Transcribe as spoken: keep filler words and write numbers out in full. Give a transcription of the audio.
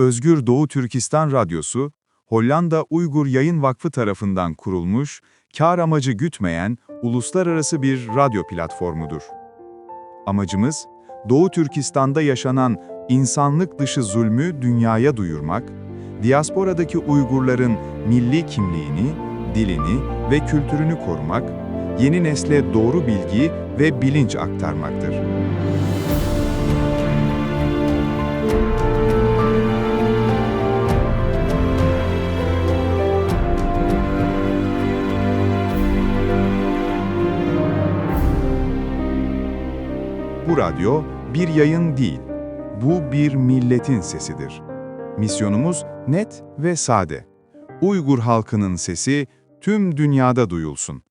Özgür Doğu Türkistan Radyosu, Hollanda Uygur Yayın Vakfı tarafından kurulmuş, kar amacı gütmeyen uluslararası bir radyo platformudur. Amacımız, Doğu Türkistan'da yaşanan insanlık dışı zulmü dünyaya duyurmak, diasporadaki Uygurların milli kimliğini, dilini ve kültürünü korumak, yeni nesle doğru bilgi ve bilinç aktarmaktır. Bu radyo bir yayın değil, bu bir milletin sesidir. Misyonumuz net ve sade. Uygur halkının sesi tüm dünyada duyulsun.